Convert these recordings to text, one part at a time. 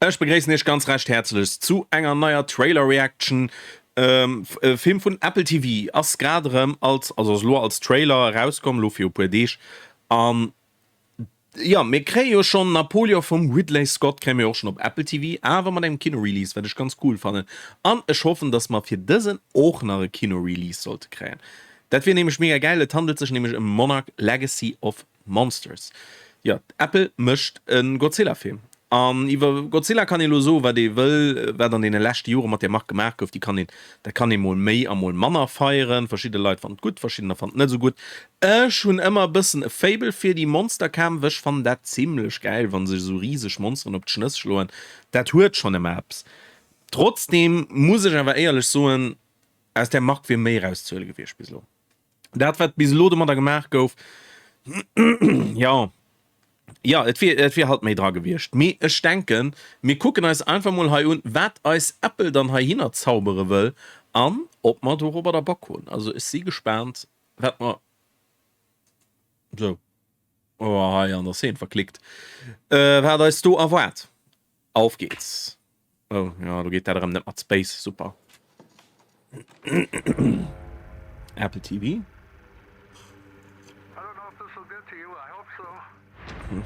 Ech begréissen iech ganz recht häerzlechst zu enger neier Trailer Reaction. E Film vun Apple TV ass grad erëm als, also ass elo als Trailer erauskomm, elo viru puer Deeg. An jo, mir kréie jo schonn Napoleon vum Ridley Scott kréie mir och schonn op Apple TV, awer mat engem Kino-Release, wat ech ganz cool fannen. An ech hoffen, dass mer fir dësen och nach e Kino-Release sollte kréien. Dat wier nämlech mega gäil. Et handelt sech nämlech ëm Monarch, Legacy of Monsters. Jo, Apple mécht e Godzilla-Film. An iwwer Godzilla kann ee lo soen, wat ee wëll. Wat an deene leschte Jore mat där Mark gemaach gouf, déi kann een, dat kann ee mol méi a mol manner feieren. Verschidde Leit fannen et gutt, verschiddener fannen et net esou gutt. Ech hunn ëmmer e bëssen e Faible fir déi Monsterkämpf. Ech fannen dat zimlech gäil, wa sech esou riseg Monsteren op d'Schnëss schloen. Dat huet schonn ëmmer eppes. Trotzdeem muss ech awer éierlech soen, aus där Mark wier méi erauszehuele gewiescht bis elo. Dat wat bis elo domadder gemaach gouf, jo, jo, et wier, et wier halt méi dra gewiescht. Mee ech denken, mir kucken eis einfach mol hei un, wat eis Apple dann heihinner zaubere wëll an ob mer dorobber da Bock hunn. Also ech si gespaant, wat mer esou, oh, hei an der Szene verklickt, wat eis do erwaart. Auf geht's! Oh, ja, do geet dat erëm net mat Space, super. Apple TV. Hm.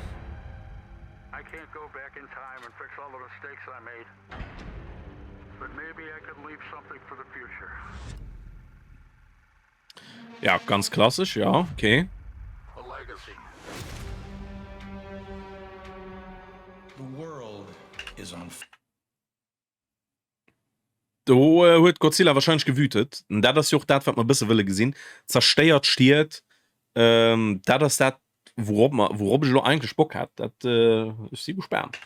Ja, ganz klassesch, ja, okay. Do äh, huet Godzilla wahrscheinlech gewütet. Und dat ass jo och dat, wat mer bësse wëlle gesinn. Zerstéiert Stied. Ähm, dat ass dat, wourop mer, wourop ech elo eigentlech Bock hat. Dat, äh, ech si gespaant.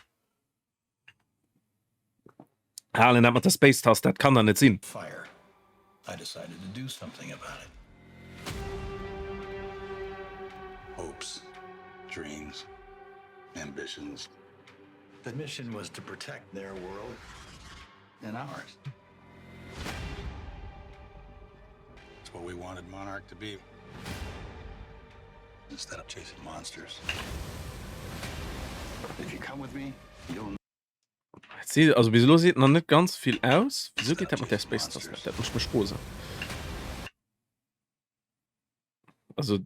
Halen dat mat der Space Taste, dat kann der net sinn. Fire. I decided to do something about it. Hopes, dreams, ambitions. The mission was to protect their world and ours. It's what we wanted Monarch to be. Instead of chasing monsters. If you come with me, you'll Si, also bis elo seet nach net ganz vill aus. Wieso geet dat mat der Space Taste net? Dat mécht mech rosen. Also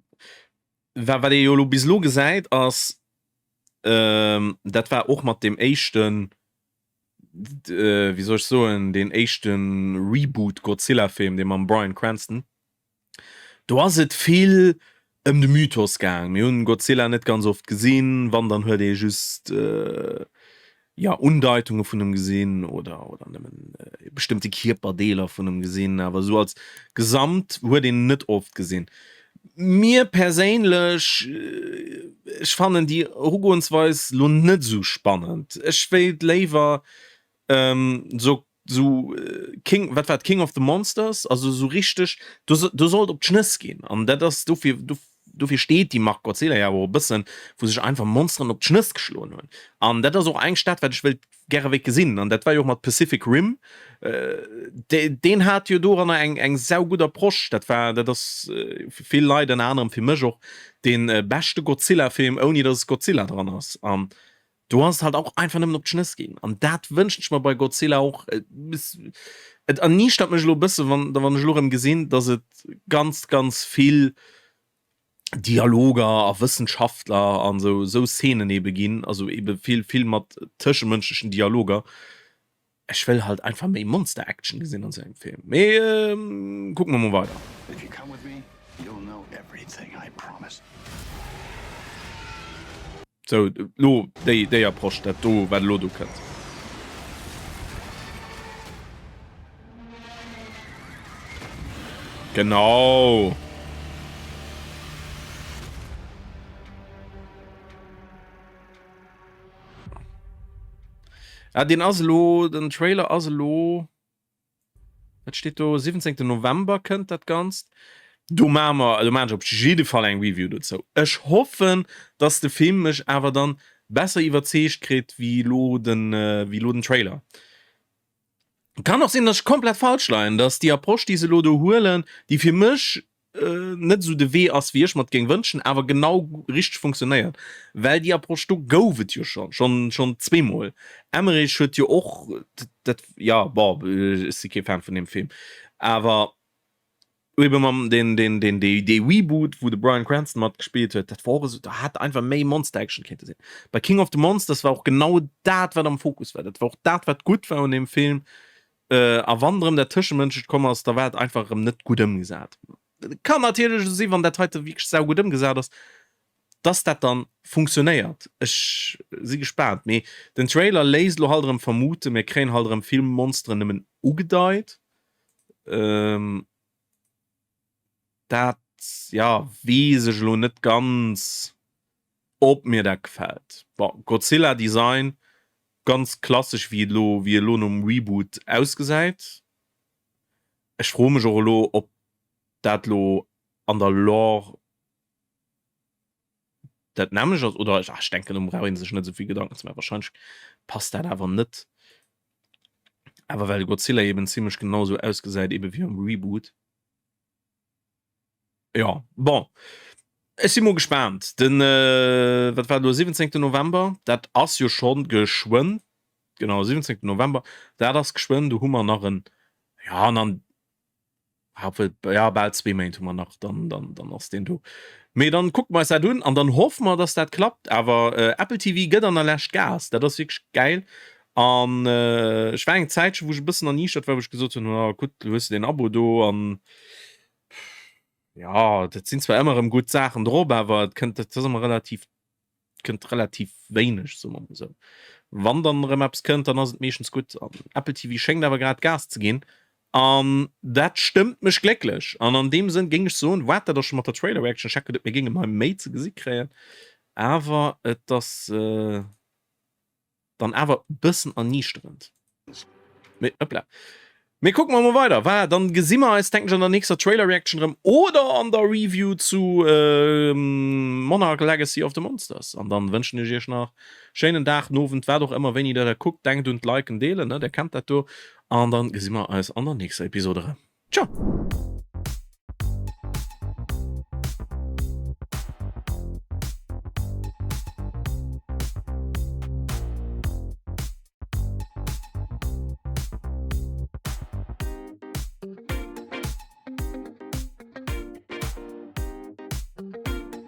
wa wat ee jo elo bis elo gesäit ass, ähm, dat war och mat deem éischten, wéi soll ech soen, deen éischte Reboot Godzilla-Film, dee mam Bryan Cranston, Do ass et vill ëm de Mythos gaang. Mir hunn Godzilla net ganz oft gesinn, wann dann huet ee just jo Undeitunge vun em gesinn oder oder nëmmen bestëmmte Kierperdeeler vun em gesinn, awer esou als Gesamt huet een en net oft gesinn. Mir perséinlech, ech fannen déi Erugoensweis lo net esou spannend. Ech wéilt léiwer esou sou King, wat war et, King of the Monsters, also sou richteg, do do sollt op d'Schnëss ginn an dat ass dofir, dofir steet déi Mark Godzilla jo awer och e bëssen, wou sech einfach Monsteren op d'Schnëss geschloen hunn an dat ass och eigentlech dat wat ech wéilt gäre wéilt gesinn an dat war jo och mat Pacific Rim, deen hat jo doranner eng eng saugutt Approche, dat war, dat ass fir vill Leit, ënner anerem fir mech och, dee beschte Godzilla-Film ouni datt es Godzilla dran ass an Do ass et halt och einfach nëmmen op d'Schnëss ginn. An dat wënscht ech mer bei Godzilla och. Et erniichtert mech elo e bësse wann wann ech elo erëm gesinn, datt et ganz ganz vill Dialoger a Wëssenschaftler an esou esou Szenen ebe ginn, also ebe vill vill mat tëschemënschlechen Dialoger. Ech wëll halt einfach méi Monster-Action gesinn an sou engem Film. Mee kucke mer mol weider. If you come with me, you'll know everything, I promise. Sou, lo déi, déi Approche, dat do, wat elo do kënnt. Genau! Ah, deen ass elo, den Trailer ass elo, wat steet do, 17. November kënnt dat Ganzt. Do maache mer, do maachen ech op jidde Fall eng Review dozou. Ech hoffen, dass de Film mech awer dann besser iwwerzeegt kritt wéi elo den, wéi elo den Trailer. Kann och sinn, dass ech komplett falsch leien, dass déi Approche, déi se elo do huelen, déi fir mech. net esou de Wee ass, wéi ech mer et géing wënschen, awer genau richteg funktionéiert. Well déi Approche do gouf et jo schonn, schonn, schonn zweemol. Emmerich huet jo och dat, jo, bon, ech si kee Fan vun deem Film, awer ebe mam deen, deen, deen, dee, dee Reboot, wou de Bryan Cranston matgespillt huet, dat war och esou, do hätt einfach méi Monster-Action kéinte sinn. Bei King of the Monsters war och genau dat, wat am Fokus war. Dat war och dat, wat gutt war un deem Film. A wann erëm dat Tëschemënschlecht komm ass, da war et einfach erëm net gutt ëmgesat. Kann natierlech esou sinn, wann dat heite wierklech saugutt ëmgesat ass, dass dat dann funktionéiert. Ech si gespaant. Mee den Trailer léisst elo halt erëm vermuten, mir kréien halt erëm vill Monsteren nëmmen ugedeit. Dat, jo, weess ech elo net ganz. Ob mir dat gefällt? Bon, Godzilla Design, ganz klassesch wéi et elo wéi elo nom Reboot ausgesäit. Ech froe mech och elo ob dat elo an der Lore dat nämmlecht ass oder ech denken do brauch een sech net esou vill Gedanken ze maachen, wahrscheinlech passt dat awer net. Awer well de Godzilla eben zimlech genau esou ausgesäit ebe wéi am Reboot. Jo, bon, ech si mol gespaant. Den, wat war elo, 17 November, dat ass jo scho geschwënn, genau, 17 November, dat ass geschwënn, do hu mer nach en, jo, an an, obwuel, jo, bal zwee Méint hu mer nach, dann, dann, dann ass deen do. Mee dann kucke mer eis dat un an dann hoffe mer, dass dat klappt. Awer Apple TV gëtt an der Lescht Gas, dat ass wierklech gäil. An ech war eng Zäitche wou ech e bëssen erniichtert war, wou ech gesot hunn, oh gutt, lo hues de deen Abo do an jo, dat sinn zwar ëmmer erëm gutt Saachen drop, awer et kënnt, dat ass ëmmer relativ, kënnt relativ wéineg, soe mer mol esou. Wann dann erëm eppes kënnt, dann ass et meeschtens gutt. An Apple TV schéngt awer grad Gas ze ginn an dat stëmmt mech glécklech. An an deem Sënn géing ech soen, waart dat och scho mat der Trailer Reaction, ech hätt geduet mir géingen hei méi ze gesi kréien, awer et ass. Dann awer bëssen erniichterend. Mee hoppla. Mee kucke mer mol weider. Voilà, dann gesi mer eis, denken ech, an der nächster Trailer Reaction erëm oder an der Review zu Monarch Legacy of the Monsters. An dann wënschen ech iech nach schéinen Dag, Nowend, wat och ëmmer, wéini der dat kuckt. Denkt un d'Liken, Deelen, ne, der kennt dat do. An dann gesi mer eis an der nächster Episode erëm. Ciao!